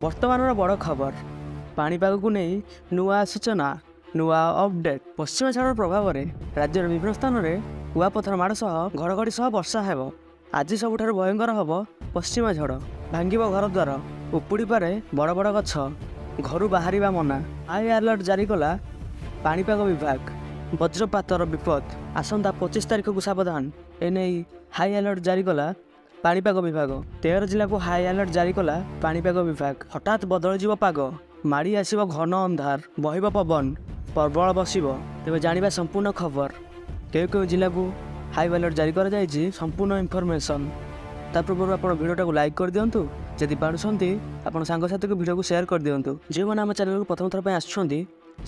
ବର୍ତ୍ତମାନର ବଡ଼ ଖବର, ପାଣିପାଗକୁ ନେଇ ନୂଆ ସୂଚନା, ନୂଆ ଅପଡେଟ୍। ପଶ୍ଚିମା ଝଡ଼ର ପ୍ରଭାବରେ ରାଜ୍ୟର ବିଭିନ୍ନ ସ୍ଥାନରେ କୁଆପଥର ମାଡ଼ ସହ ଘଡ଼ଘଡ଼ି ସହ ବର୍ଷା ହେବ। ଆଜି ସବୁଠାରୁ ଭୟଙ୍କର ହେବ ପଶ୍ଚିମା ଝଡ଼। ଭାଙ୍ଗିବ ଘରଦ୍ୱାର, ଉପୁଡ଼ିପାରେ ବଡ଼ ବଡ଼ ଗଛ, ଘରୁ ବାହାରିବା ମନା। ହାଇ ଆଲର୍ଟ ଜାରି କଲା ପାଣିପାଗ ବିଭାଗ। ବଜ୍ରପାତର ବିପଦ, ଆସନ୍ତା 25 ତାରିଖକୁ ସାବଧାନ। ଏନେଇ ହାଇ ଆଲର୍ଟ ଜାରି କଲା ପାଣିପାଗ ବିଭାଗ। 13 ଜିଲ୍ଲାକୁ ହାଇ ଆଲର୍ଟ ଜାରି କଲା ପାଣିପାଗ ବିଭାଗ। ହଠାତ୍ ବଦଳିଯିବ ପାଗ, ମାଡ଼ି ଆସିବ ଘନ ଅନ୍ଧାର, ବହିବ ପବନ, ପ୍ରବଳ ବର୍ଷିବ। ତେବେ ଜାଣିବା ସମ୍ପୂର୍ଣ୍ଣ ଖବର, କେଉଁ କେଉଁ ଜିଲ୍ଲାକୁ ହାଇ ଆଲର୍ଟ ଜାରି କରାଯାଇଛି, ସମ୍ପୂର୍ଣ୍ଣ ଇନଫର୍ମେସନ୍। ତା ପୂର୍ବରୁ ଆପଣ ଭିଡ଼ିଓଟାକୁ ଲାଇକ୍ କରିଦିଅନ୍ତୁ। ଯଦି ପାରୁଛନ୍ତି, ଆପଣ ସାଙ୍ଗସାଥିକୁ ଭିଡ଼ିଓକୁ ସେୟାର କରିଦିଅନ୍ତୁ। ଯେଉଁମାନେ ଆମ ଚ୍ୟାନେଲକୁ ପ୍ରଥମ ଥର ପାଇଁ ଆସୁଛନ୍ତି,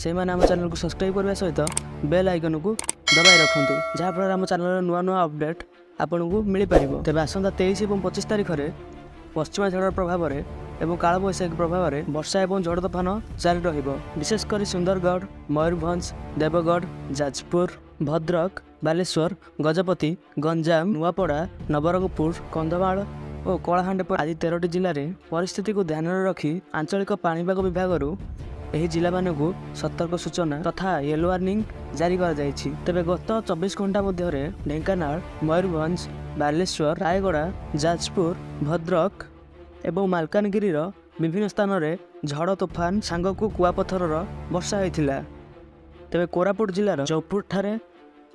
ସେମାନେ ଆମ ଚ୍ୟାନେଲକୁ ସବସ୍କ୍ରାଇବ୍ କରିବା ସହିତ ବେଲ୍ ଆଇକନକୁ ଦବାଇ ରଖନ୍ତୁ, ଯାହାଫଳରେ ଆମ ଚ୍ୟାନେଲର ନୂଆ ନୂଆ ଅପଡ଼େଟ୍ ଆପଣଙ୍କୁ ମିଳିପାରିବ। ତେବେ ଆସନ୍ତା 23 ଏବଂ 25 ତାରିଖରେ ପଶ୍ଚିମା ଝଡ଼ର ପ୍ରଭାବରେ ଏବଂ କାଳବୈଶାଖୀ ପ୍ରଭାବରେ ବର୍ଷା ଏବଂ ଝଡ଼ ତୋଫାନ ଜାରି ରହିବ। ବିଶେଷ କରି ସୁନ୍ଦରଗଡ଼, ମୟୂରଭଞ୍ଜ, ଦେବଗଡ଼, ଯାଜପୁର, ଭଦ୍ରକ, ବାଲେଶ୍ୱର, ଗଜପତି, ଗଞ୍ଜାମ, ନୂଆପଡ଼ା, ନବରଙ୍ଗପୁର, କନ୍ଧମାଳ ଓ କଳାହାଣ୍ଡି ଆଦି 13ଟି ଜିଲ୍ଲାରେ ପରିସ୍ଥିତିକୁ ଧ୍ୟାନରେ ରଖି ଆଞ୍ଚଳିକ ପାଣିପାଗ ବିଭାଗରୁ ଏହି ଜିଲ୍ଲାମାନଙ୍କୁ ସତର୍କ ସୂଚନା ତଥା ୟେଲୋ ୱାର୍ଣ୍ଣିଂ ଜାରି କରାଯାଇଛି। ତେବେ ଗତ 24 ଘଣ୍ଟା ମଧ୍ୟରେ ଢେଙ୍କାନାଳ, ମୟୂରଭଞ୍ଜ, ବାଲେଶ୍ୱର, ରାୟଗଡ଼ା, ଯାଜପୁର, ଭଦ୍ରକ ଏବଂ ମାଲକାନଗିରିର ବିଭିନ୍ନ ସ୍ଥାନରେ ଝଡ଼ ତୋଫାନ ସାଙ୍ଗକୁ କୁଆପଥରର ବର୍ଷା ହୋଇଥିଲା। ତେବେ କୋରାପୁଟ ଜିଲ୍ଲାର ଜୟପୁରଠାରେ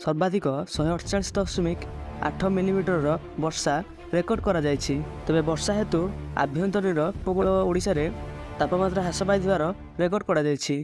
ସର୍ବାଧିକ 148.8 ମିଲିମିଟରର ବର୍ଷା ରେକର୍ଡ କରାଯାଇଛି। ତେବେ ବର୍ଷା ହେତୁ ଆଭ୍ୟନ୍ତରୀଣ ଉପକୂଳ ଓଡ଼ିଶାରେ ତାପମାତ୍ରା ହ୍ରାସ ପାଇଥିବାର ରେକର୍ଡ କରାଯାଇଛି।